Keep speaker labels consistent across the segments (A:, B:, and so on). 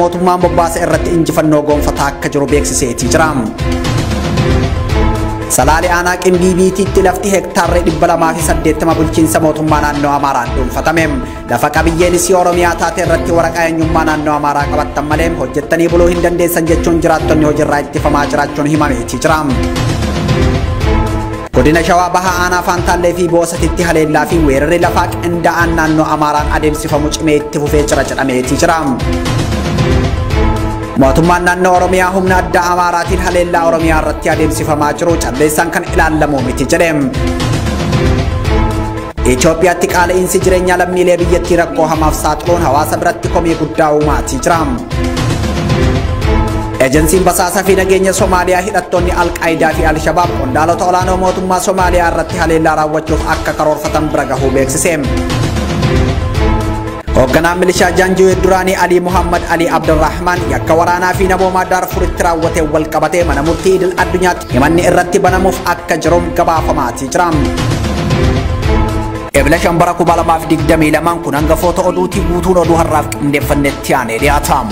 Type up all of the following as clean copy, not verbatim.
A: mootummaan bobbaase irratti injifannoo gonfataa akka jiru beeksiseetii jira. Salaale aanaa Qimbiibiitiitti lafti hektaarri 280 bulchiinsa mootummaa naannoo Amaaraan dhuunfatame. Lafa qabiyyeen isii Oromiyaa taate irratti waraqaa eenyummaa naannoo Amaaraa qabattan malee hojjettanii buluu hin dandeessan jechuun jiraattonni hojiirraa ittifamaa jiraachuun himameetii jira. Godina Shawaa Bahaa aanaa Faantaallee fi Boosatitti haleellaa fi weerarri lafaa qindaa'aan naannoo Amaaraan adeemsifamu cimee itti fufee jira jedhameetii jira. Mootummaan naannoo Oromiyaa humna addaa Amaaraatiin haleellaa Oromiyaa irratti adeemsifamaa jiru calleessaan kan ilaalamu miti jedhe. Itoophiyaatti qaala'insi jireenyaa lammiilee biyyattii rakkoo hamaaf saaxiluun hawaasa biratti komii guddaa uumaatii jira. Ejensiin basaasaa fi nageenya Somaaliyaa hidhattoonni Al-Qaayidaa fi Al-Shabaab qondaalota olaanoo mootummaa Somaaliyaa irratti haleellaa raawwachuuf akka karoorfatan bira gahuu beeksise. Hoogganaan milishaa Jaanjiwee duraanii Alii Muhammad Alii Abdurrahman yakka waraanaa fi namoomaa Daarfuritti raawwatee wal qabatee mana murtii idil addunyaatti himanni irratti banamuuf akka jiru gabaafamaatii jira. Ebla 5 bara 2022 kun hangafoota oduutii guutuun oduu har'aaf qindeeffannetti aanee dhiyaata.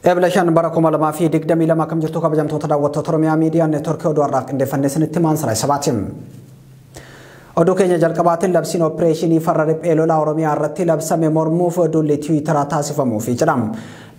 A: Ebla 5 bara 2022 kam jirtu kabajamtoota daawwattoota Oromiyaa Miidiyaa Neetworkii oduu har'aaf qindeeffannee isinitti himaan saraa sabaatiin. Oduu keenya jalqabaatiin labsiin opereeshinii farra riphee lolaa Oromiyaa irratti labsame mormuuf duulli Tiwiitaraa taasifamuufi jedha.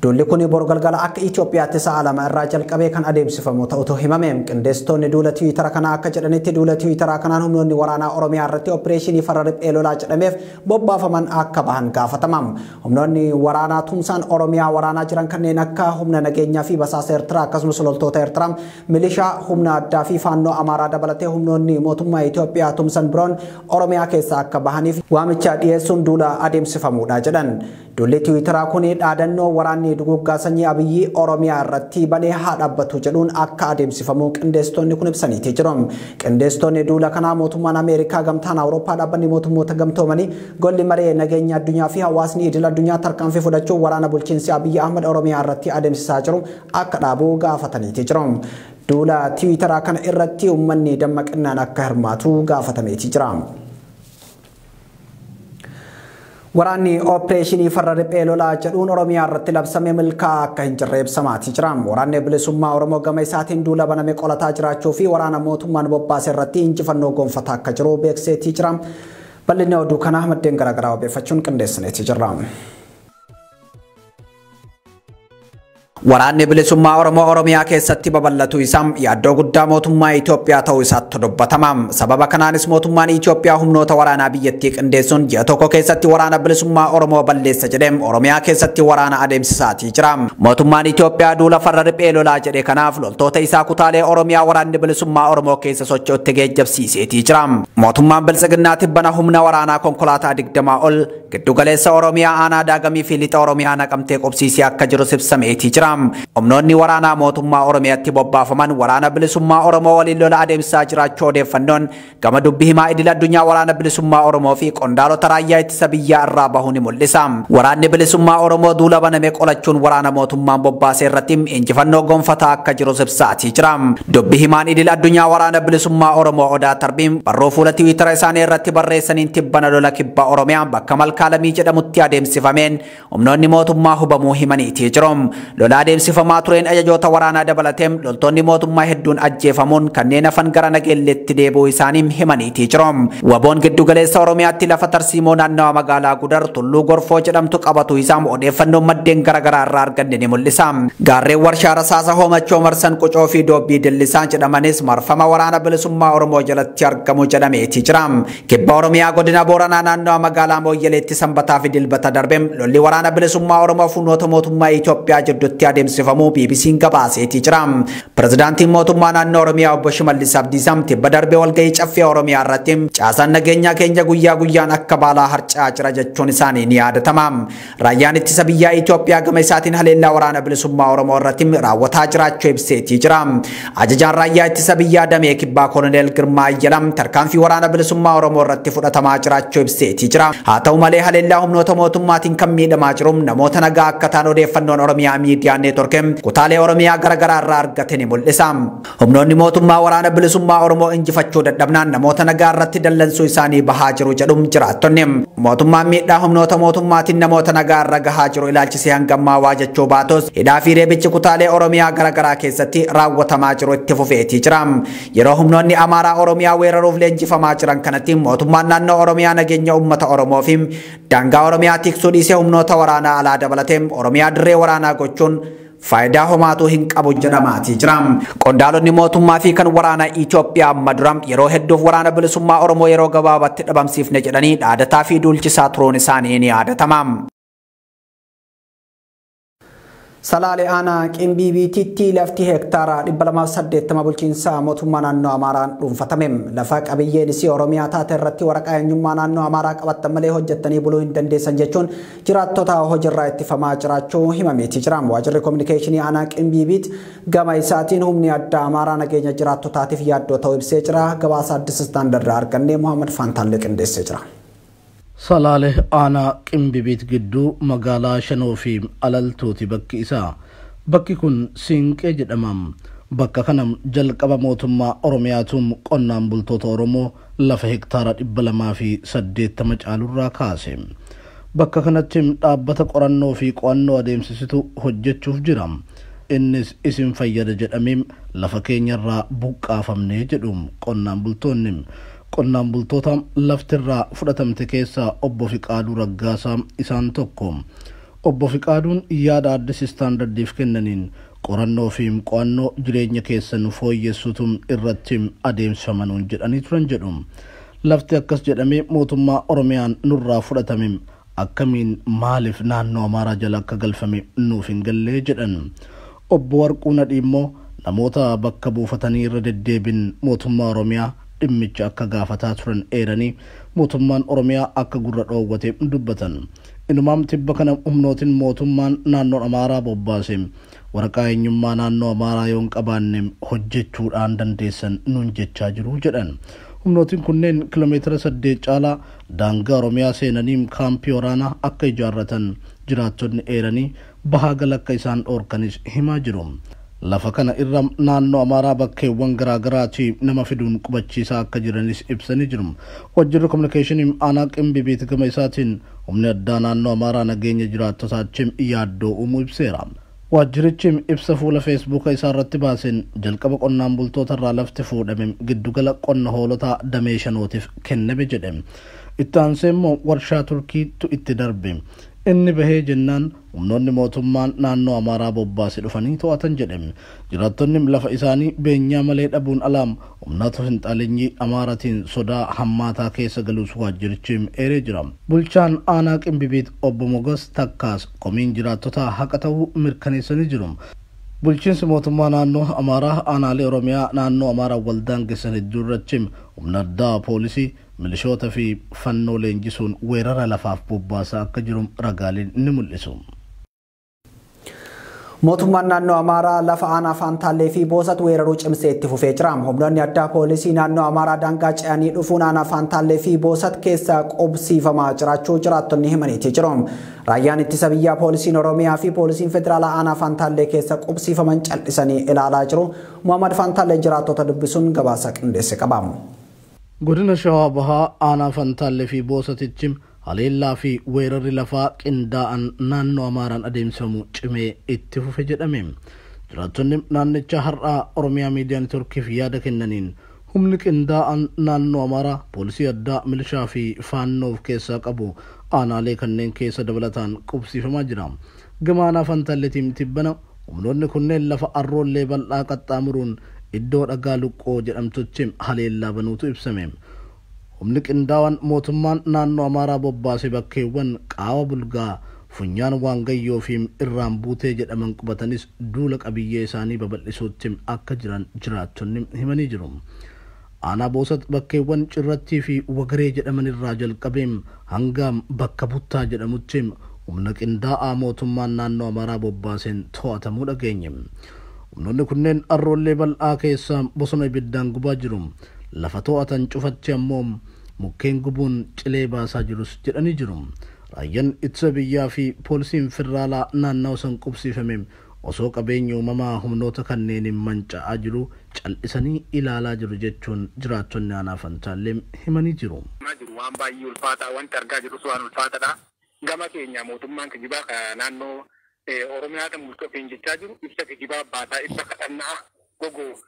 A: Duulli kun boru galgala akka Itoophiyaatti sa'a 2 irraa jalqabee kan adeemsifamu ta'utu himame. Qindeessitoonni duula Tiwiitara kanaa akka jedhanitti duula Tiwiitaraa kanaan humnoonni waraanaa Oromiyaa irratti opereeshinii farra riphee lolaa jedhameef bobbaafaman akka bahan gaafatama. Humnoonni waraanaa tumsaan Oromiyaa waraanaa jiran kanneen akka humna nageenyaa fi basaasa Eertiraa akkasumas loltoota Eertiraa, milishaa humna addaa fi faannoo Amaaraa dabalatee humnoonni mootummaa Itoophiyaa tumsan biroon Oromiyaa keessaa akka bahaniif waamicha dhiyeessuun duula adeemsifamuudha jedhan. Duulli Tiwiitaraa kun dhaadannoo waraanni duguggaa sanyii Abiyyi Oromiyaa irratti banee haa dhaabbatu jedhuun akka adeemsifamu qindeessitoonni kun ibsaniitii jiru. Qindeessitoonni duula kanaa mootummaan Ameerikaa, gamtaan Awurooppaa, dhaabbanni mootummoota gamtoomanii, golli maree nageenya addunyaa fi hawaasni idil addunyaa tarkaanfii fudhachuun waraana bulchiinsi Abiyyi Ahmad Oromiyaa irratti adeemsisaa jiru akka dhaabu gaafataniitii jiru. Duula Tiwiitaraa kana irratti uummanni dammaqinaan akka hirmaatu gaafatameetii jira. Waraanni opereeshinii farra riphee lolaa jedhuun Oromiyaa irratti labsame milkaa'aa akka hin jirre ibsamaatii jira. Waraanni bilisummaa Oromoo gama isaatiin duula baname qolataa jiraachuu fi waraana mootummaan bobbaase irratti injifannoo gonfataa akka jiru beeksiseetii jira. Bal'inni oduu kanaa maddeen garaagaraa obeeffachuun qindeessineetii jirra. Waraanni bilisummaa Oromoo Oromiyaa keessatti babal'atu isaa yaaddoo guddaa mootummaa Itoophiyaa ta'uu isaatti dubbatama. Sababa kanaanis mootummaan Itoophiyaa humnoota waraanaa biyyattii qindeessuun ji'a tokko keessatti waraana bilisummaa Oromoo balleessa jedhee Oromiyaa keessatti waraana adeemsisaatii jira. Mootummaan Itoophiyaa duula farra riphee lolaa jedhe kanaaf loltoota isaa kutaalee Oromiyaa waraanni bilisummaa Oromoo keessa socho'utti geejjibsiiseetii jira. Mootummaan Biltsiginnaa tibbana humna waraanaa konkolaataa 20 ol giddugaleessa Oromiyaa aanaa Daagamii fi lixa Oromiyaa naqamtee qubsiisee akka jiru ibsameetii jira. Humnoonni waraanaa mootummaa Oromiyaatti bobbaafaman waraana bilisummaa Oromoo waliin lola adeemsisaa jiraachuu odeeffannoon gama dubbii himaa idil addunyaa waraana bilisummaa Oromoo fi qondaalota raayyaa ittisa biyyaa irraa bahuu ni mul'isa. Waraanni bilisummaa Oromoo duula baname qolachuun waraana mootummaan bobbaasee irratti injifannoo gonfataa akka jiru ibsaatii jira. Dubbii himaan idil addunyaa waraana bilisummaa Oromoo Odaa Tarbiin barruu fuula Tiwiitara isaanii irratti barreessaniin tibbana lola kibba Oromiyaa bakka Malkaalamii jedhamutti adeemsifameen humnoonni mootummaa hubamuu himaniitii jiru. Lola adeemsifamaa tureen ajajoota waraanaa dabalatee loltoonni mootummaa hedduun ajjeefamuun kanneen hafan gara nageelleetti deebi'uu isaanii himaniitii jiru. Waboon giddugaleessa Oromiyaatti lafa tarsiimoo naannawa magaalaa Gudar Tulluu Gorfoo jedhamtu qabatu isaa odeeffannoon maddeen garaagaraa irraa arganne ni mul'isa. Gaarreen warshaa rasaasa hoomachoo marsan Qucoo fi Doobbii Dillisaa jedhamanis marfama waraana bilisummaa Oromoo jalatti argamu jedhameetii jira. Kibba Oromiyaa godina Booranaa naannawa magaalaa Mooyyeleetti Sanbataa fi Dilbata darbe lolli waraana bilisummaa Oromoo funoota mootummaa Itoophiyaa jidduutti gidduutti adeemsifamuu BBC'n gabaaseetii jira. Pirezidaantiin mootummaa naannoo Oromiyaa obbo Shimallis Abdiisaa tibba darbee walgahii caffee Oromiyaa irratti caasaan nageenyaa keenya guyyaa guyyaan akka baalaa harca'aa jira jechuun isaanii ni yaadatama. Raayyaan ittisa biyyaa Itoophiyaa gama isaatiin haleellaa waraana bilisummaa Oromoo irratti raawwataa jiraachuu ibseetii jira. Ajajaan raayyaa ittisa biyyaa damee kibbaa Koloneel Girmaa Ayyalam tarkaanfii waraana bilisummaa Oromoo irratti fudhatamaa jiraachuu ibseetii jira. Haa ta'u malee haleellaa humnoota mootummaatiin kan miidhamaa jiru namoota nagaa akka ta'an odeeffannoon Oromiyaa Miidiyaa Neetworkiin kutaalee Oromiyaa garaagaraa irraa argate ni mul'isa. Humnoonni mootummaa waraana bilisummaa Oromoo injifachuu dadhabnaan namoota nagaa irratti dallansuu isaanii bahaa jiru jedhu jiraattonni. Mootummaan miidhaa humnoota mootummaatiin namoota nagaa irra gahaa jiru ilaalchisee hangammaa waa jechuu baatus hidhaa fi reebichi kutaalee Oromiyaa garaagaraa keessatti raawwatamaa jiru itti fufeetii jira. Yeroo humnoonni Amaaraa Oromiyaa weeraruuf leenjifamaa jiran kanatti mootummaan naannoo Oromiyaa nageenya uummata Oromoo fi daangaa Oromiyaa tiksuu dhiisee humnoota waraanaa alaa dabalatee Oromiyaa dirree waraanaa gochuun faayidaa homaatuu hin qabu jedhamaatii jira. Qondaalonni mootummaa fi kan waraanaa Itoophiyaa amma dura yeroo hedduuf waraana bilisummaa Oromoo yeroo gabaabaatti dhabamsiifne jedhanii dhaadataa fi duulchisaa turuun isaanii ni yaadatama. Salaalee aanaa Qimbiibiititti lafti heektaara 280 bulchiinsa mootummaa naannoo Amaaraan dhuunfatame. Lafa qabiyyeen isii Oromiyaa taate irratti waraqaa eenyummaa naannoo Amaaraa qabattan malee hojjettanii buluu hin dandeessan jechuun jiraattota hojiirraa ittifamaa jiraachuu himameetii jira. Waajjirri kominikeeshinii aanaa Qimbiibiit gama isaatiin humni addaa Amaaraa nageenya jiraattotaatiif yaaddoo ta'uu ibsee jira. Gabaasa Addis Istaandarraa argannee Muhammad Faantaallee qindeessee jira.
B: Salaalee aanaa Qimbibiit gidduu magaalaa Shanoo fi Alaltuuti bakki isaa. Bakki kun Siinqee jedhama. Bakka kana jalqaba mootummaa Oromiyaatuun qonnaan bultoota Oromoo lafa hektaara 280 caalurraa kaase. Bakka kanatti dhaabbata qorannoo fi qo'annoo adeemsisitu hojjechuuf jira. Innis isin fayyada jedhamee lafa keenyarraa buqqaafamnee jedhu qonnaan bultoonni. Qonnaan bultoota laftirraa fudhatamte keessaa obbo Fiqaaduu Raggaasaa isaan tokko. Obbo Fiqaaduun yaada Addis Istaandardiif kennaniin qorannoo fi qo'annoo jireenya keessan fooyyessuutu irratti adeemsifamanuun jedhanii turan jedhu. Lafti akkas jedhamee mootummaa Oromiyaan nurraa fudhatame akkamiin maaliif naannoo Amaaraa jala akka galfame nuuf hin gallee jedhan. Obbo Warquu Nadhii immoo namoota bakka buufatanii irra deddeebiin mootummaa Oromiyaa dhimmicha akka gaafataa turan eeranii mootummaan Oromiyaa akka gurra dhoowwate dubbatan. Inumaam tibba kana humnootiin mootummaan naannoo Amaaraa bobbaase waraqaa eenyummaa naannoo Amaaraa yoo hin qabaanne hojjechuudhaan dandeessan nuun jechaa jiru jedhan. Humnootiin kunneen kiiloomeetira 8 caalaa daangaa Oromiyaa seenanii kaampii waraanaa akka ijaarratan jiraattonni eeranii bahaa gala akka isaan dhoorkanis himaa jiru. Lafa kana irra naannoo Amaaraa bakkeewwan garaagaraatti nama fiduun qubachiisaa akka jiranis ibsanii jiru. Waajjirri kominikeeshinii aanaa Qimbibiit gama isaatiin humni addaa naannoo Amaaraa nageenya jiraattotaatti yaaddoo uumuu ibseera. Waajjirichi ibsa fuula feesbuuka isaa irratti baaseen jalqaba qonnaan bultoota irraa lafti fuudhame giddugala qonna hoolotaa damee shanootiif kenname jedhe. Itti aansee immoo warshaa Turkiitu itti darbe. Inni bahee jennaan humnoonni mootummaan naannoo Amaaraa bobbaase dhufanii to'atan jedhe. Jiraattonni lafa isaanii beenyaa malee dhabuun alaam humnoota finxaaleenyii Amaaraatiin sodaa hammaataa keessa galuus waajjirichi eeree jira. Bulchaan aanaa Qimbibiit obbo Mogas Takkaas komiin jiraattotaa haqa ta'uu mirkaneessanii jiru. Bulchiinsi mootummaa naannoo Amaaraa aanaalee Oromiyaa naannoo Amaaraa waldaan geessan hedduu irratti humna addaa poolisii milishoota fi fannoo leenjisuun weerara lafaaf bobbaasaa akka jiru ragaaleen ni mul'isu.
A: Mootummaan naannoo Amaaraa lafa aanaa Faantaallee fi Boosat weeraruu cimsee itti fufee jira. Humnoonni addaa poolisii naannoo Amaaraa daangaa ce'anii dhufuun aanaa Faantaallee fi Boosat keessa qubsiifamaa jiraachuu jiraattonni himaniitii jiru. Raayyaan ittisa biyyaa poolisiin Oromiyaa fi poolisiin federaalaa aanaa Faantaallee keessa qubsiifaman cal'isanii ilaalaa jiru. Muhammad Faantaallee jiraattota dubbisuun gabaasa qindeesse qaba.
B: Godina Shawaa Bahaa aanaa Fantaallee fi Boosatichi haleellaa fi weerarri lafaa qindaa'an naannoo Amaaraan adeemsifamu cimee itti fufe jedhame. Jiraattonni naannichaa har'aa Oromiyaa Miidiyaa Neetworkiif yaada kennaniin humni qindaa'an naannoo Amaaraa poolisii addaa milishaa fi faannoo of keessaa qabu aanaalee kanneen keessa dabalataan qubsiifamaa jira. Gama aanaa Fantaalleetiin tibbana humnoonni kunneen lafa arroollee bal'aa qaxxaamuruun iddoo dhagaa luqqoo jedhamtutti haleellaa banuutu ibsame. Humni qindaa'aan mootummaan naannoo Amaaraa bobbaase bakkeewwan qaawa bulgaa Funyaan Waangayyoo fi Irraan Buutee jedhaman qubatanis duula qabiyyee isaanii babal'isuutti akka jiran jiraattonni himanii jiru. Aanaa Boosat bakkeewwan Cirrattii fi Wagaree jedhaman irraa jalqabee hanga bakka Buttaa jedhamutti humna qindaa'aa mootummaan naannoo Amaaraa bobbaaseen to'atamuu dhageenye. Humnoonni kunneen arroollee bal'aa keessa bosona ibiddaan gubaa jiru. Lafa to'atan cufatti ammoo mukkeen gubuun cilee baasaa jirus jedhanii jiru. Raayyaan ittisa biyyaa fi poolisiin federaalaa naannoo san qubsiifame osoo qabeenya uumamaa humnoota kanneeniin manca'aa jiru cal'isanii ilaalaa jiru jechuun jiraattonni aanaa Fantaallee himanii jiru.
C: Waan baay'ee ulfaataa wanti argaa jirus waan ulfaataadha. Gama keenya mootummaan kijibaa naannoo Oromiyaa kan bulchu jechaa jiru ibsa kijibaa baasaa ibsa kadhannaa gogoo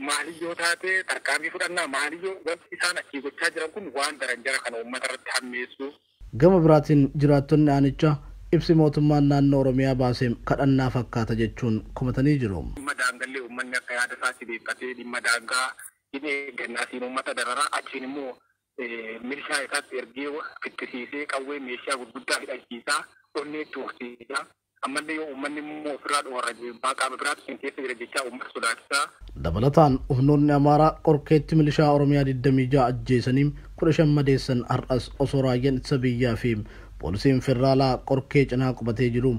C: maaliyyoo taate tarkaanfii fudhannaa maaliyyoo wanti isaan achii gochaa jiran kun waan daran jara kana uummata irratti hammeessu.
B: Gama biraatiin jiraattonni aanichaa ibsi mootummaan naannoo Oromiyaa baasee kadhannaa fakkaata jechuun komatanii jiru.
C: Dhimma daangallee uummanni akka yaada isaatti beekatee dhimma daangaa dhimma eeggannaatiin uummata dararaa achiin immoo milishaa isaatti ergee fittisiisee qawwee meeshaa gurguddaa hidhachiisaa onnee itti horsiisaa ammallee yoo uummanni immoo ofirraa dhoorra qaama biraatti hin keessa jira jechaa uummata sodaachisaa.
B: Dabalataan humnoonni Amaaraa Qorkeetti milishaa Oromiyaa 26 ajjeesanii 15 madeessan har'as osoo raayyaan ittisa biyyaa fi poolisiin federaalaa Qorkee cinaa qubatee jiru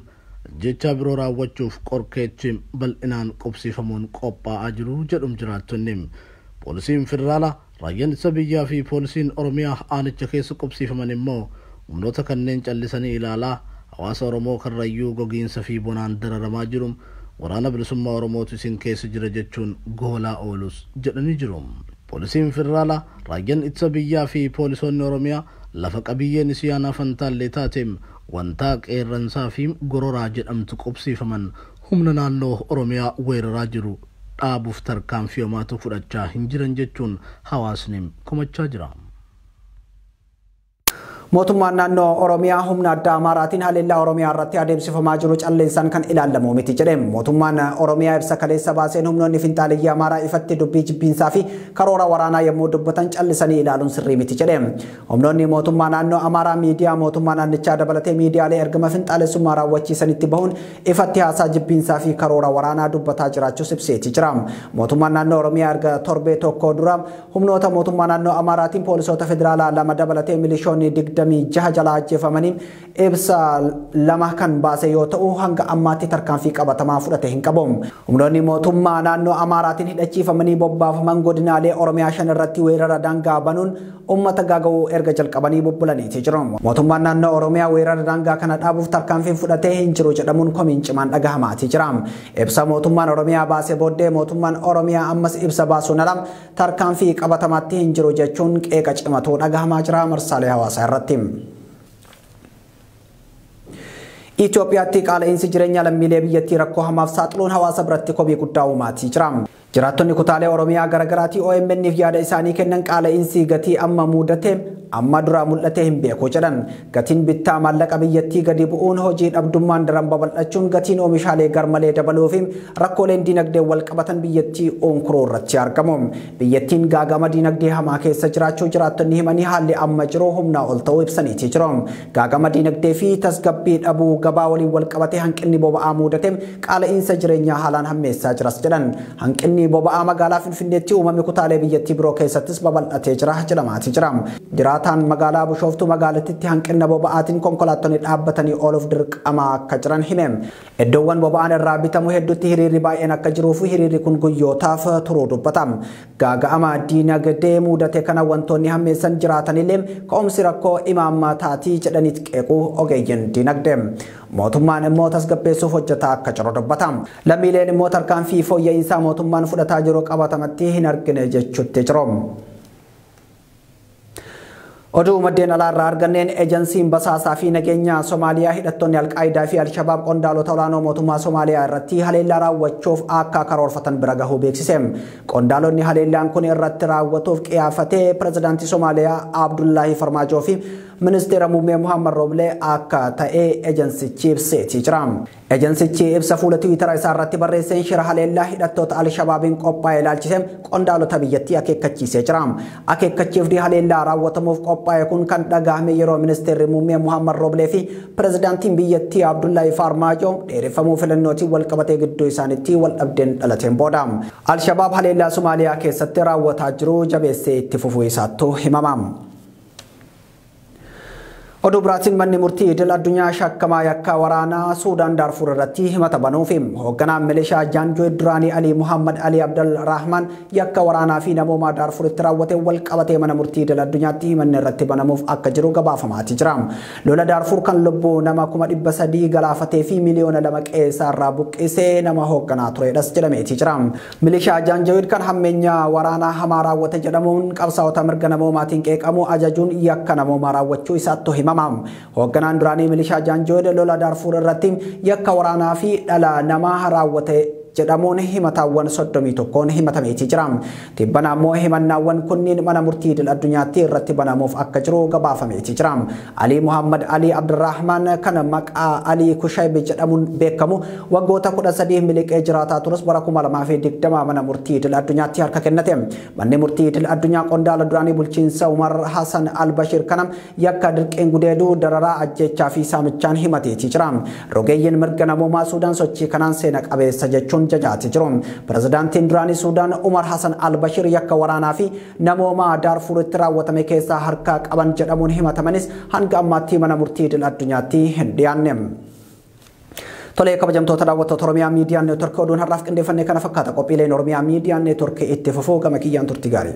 B: ajjechaa biroo raawwachuuf Qorkeetti bal'inaan qubsiifamuun qophaa'aa jiru jedhum jiraattonni. Poolisiin federaalaa raayyaan ittisa biyyaa fi poolisiin Oromiyaa aanicha keessa qubsiifaman immoo humnoota kanneen callisanii ilaalaa hawaasa Oromoo Karrayyuu gogiinsa fi bonaan dararamaa jiru waraana bilisummaa Oromootu isin keessa jira jechuun goolaa oolus jedhanii jiru. Poolisiin federaalaa raayyaan ittisa biyyaa fi poolisoonni Oromiyaa lafa qabiyyeen isii aanaa Fantaallee taateem wantaa qeerransaa fi gororaa jedhamtu qubsiifaman humna naannoo Oromiyaa weeraraa jiru dhaabuuf tarkaanfii homaatu fudhachaa hin jiran jechuun hawaasni komachaa jira.
A: Mootummaan naannoo Oromiyaa humna addaa Amaaraatiin haleellaa Oromiyaa irratti adeemsifamaa jiru calleessaan kan ilaalamu miti jedhe. Mootummaan Oromiyaa ibsa kaleessa baaseen humnoonni finxaaleyyii Amaaraa ifatti dubbii jibbiinsaa fi karoora waraanaa yommuu dubbatan callisanii ilaaluun sirrii miti jedhe. Humnoonni mootummaa naannoo Amaaraa miidiyaa mootummaa naannichaa dabalatee miidiyaalee ergama finxaalessummaa raawwachiisanitti bahuun ifatti haasaa jibbiinsaa fi karoora waraanaa dubbataa jiraachuus ibseeti jira. Mootummaan naannoo Oromiyaa erga torbee tokko dura humnoota mootummaa naannoo Amaaraatiin poolisoota federaalaa 2 dabalatee milishoonni 26 jalaa ajjeefamanii ibsa 2 kan baase yoo ta'u hanga ammaatti tarkaanfii qabatamaa fudhate hin qabu. Humnoonni mootummaa naannoo Amaaraatiin hidhachiifamanii bobbaafaman godinaalee Oromiyaa 5 irratti weerara daangaa banuun uummata gaaga'uu erga jalqabanii bubbulaniiti jiru. Mootummaan naannoo Oromiyaa weerara daangaa kana dhaabuuf tarkaanfiin fudhatee hin jiru jedhamuun komiin cimaan dhagahamaati jira. Ibsa mootummaan Oromiyaa baase booddee mootummaan Oromiyaa ammas ibsa baasuun ala tarkaanfii qabatamaatti hin jiru jechuun qeeqa cimatuu dhagahamaa jira marsaalee hawaasaa irratti. Itoophiyaatti qaala'insi jireenya lammiilee biyyattii rakkoo hamaaf saaxiluun hawaasa biratti komii guddaa uumaatii jira. Jiraattonni kutaalee Oromiyaa garaagaraatii OMN'if yaada isaanii kennan qaala'insi gatii amma mudate amma dura mul'atee hin beeku jedhan. Gatiin bittaa maallaqa biyyattii gadi bu'uun hojii dhabdummaan daran babal'achuun gatiin oomishaalee garmalee dabaluu fi rakkooleen diinagdee wal qabatan biyyattii onkuroo irratti argamu. Biyyattiin gaagama diinagdee hamaa keessa jiraachuu jiraattonni himanii haalli amma jiru humnaa ol ta'uu ibsaniiti jiru. Gaagama diinagdee fi tasgabbii dhabuu gabaa waliin wal qabatee hanqinni boba'aa mudate qaala'insa jireenyaa haalaan hammeessaa jiras jedhan. Hanqinni boba'aa magaalaa Finfinneetti uumame kutaalee biyyattii biroo keessattis babal'atee jira jedhamaati jira. Jiraataan magaalaa Bishooftuu magaalattitti hanqina boba'aatiin konkolaattonni dhaabbatanii ooluuf dirqama akka jiran hime. Iddoowwan boba'aan irraa bitamu hedduutti hiriirri baay'een akka jiruu fi hiriirri kun guyyootaaf turuu dubbata. Gaaga'ama diinagdee mudate kana wantoonni hammeessan jiraatanillee ka'umsi rakkoo imaammataatii jedhaniit qeequu ogeeyyiin diinagdee. Mootummaan immoo tasgabbeessuuf hojjetaa akka jiru dubbata. Lammiileen immoo tarkaanfii fooyya'insaa mootummaan fudhataa jiru qabatamatti hin argine jechuutti jiru. Oduu maddeen alaarraa arganneen ejensiin basaasaa fi nageenya Somaaliyaa hidhattoonni Alqaayidaa fi Alshabaab qondaalota olaanoo mootummaa Somaaliyaa irratti haleellaa raawwachuuf akka karoorfatan bira gahuu beeksise. Qondaalonni haleellaan kun irratti raawwatuuf qiyaafatee pirezidaantii Somaaliyaa Abdullaahi Farmaajoo fi ministeera muummee Muhammad Rooblee akka ta'e ejensichi ibseetii jira. Ejensichi ibsa fuula Tiwiitara isaa irratti barreesseen shira haleellaa hidhattoota Alshabaabiin qophaa'e ilaalchisee qondaalota biyyattii akeekkachiisee jira. Akeekkachiifni haleellaa raawwatamuuf qophaa'e kun kan dhagahame yeroo ministeerri muummee Muhammad Rooblee fi pirezidaantiin biyyattii Abdullahi Farmaajo dheereffamuu filannootiin wal qabatee gidduu isaaniitti wal dhabdeen dhalateen booda. Alshabaab haleellaa Somaaliyaa keessatti raawwataa jiru jabeessee itti fufuu isaattu himama. Oduu biraatiin manni murtii idil addunyaa shakkamaa yakka waraanaa Suudaan Daarfuur irratti himata banuufi hoogganaan milishaa Jaanjoo duraanii Alii Muhammad Alii Abdul Rahman yakka waraanaa fi namoomaa Daarfuuritti raawwate wal qabatee mana murtii idil addunyaatti himanni irratti banamuuf akka jiru gabaafamaati jira. Lola Daarfuur kan lubbuu nama 300,000 galaafatee fi 2 miliyoona qe'ee irraa buqqisee nama hoogganaa turedhas jedhameeti jira. Milishaa Jaanjawiid kan hammeenya waraanaa hamaa raawwate jedhamuun qabsaa'ota mirga namoomaatiin qeeqamu ajajuun yakka namoomaa raawwachuu isaattu himama. Hoogganaan duraanii milishaa Jaanjawiid lola Daarfuur irratti yakka waraanaa fi dhala namaa raawwate jedhamuun himataawwan 31 himatameeti jira. Tibbana ammoo himannaawwan kunniin mana murtii idil addunyaatti irratti banamuuf akka jiru gabaafameeti jira. Alii Muhammad Alii Abdurrahman kan maqaa Alii Kushayb jedhamuun beekamu waggoota 13 miliqee jiraataa turus bara 2020 mana murtii idil addunyaatti harka kennate. Manni murtii idil addunyaa qondaala duraanii bulchiinsa Umar Hassan Albashir kana yakka dirqeen gudeeduu, dararaa, ajjechaa fi saamichaan himateeti jira. Rogeeyyiin mirga namoomaa Suudaan sochii kanaan seena qabeessa jechuun jajaati jiru. Pirezidaantiin duraanii Suudaan Umar Hassan Albashir yakka waraanaa fi namoomaa Daarfuuritti raawwatame keessaa harka qaban jedhamuun himatamanis hanga ammaatti mana murtii idil addunyaatti hin dhiyaanne. Tolee, kabajamtoota daawwattoota Oromiyaa Miidiyaa Neetwork, oduun har'aaf qindeeffannee kana fakkaata. Qophiileen Oromiyaa Miidiyaa Neetwork itti fufuu. Gama kiyyaan turti gaarii.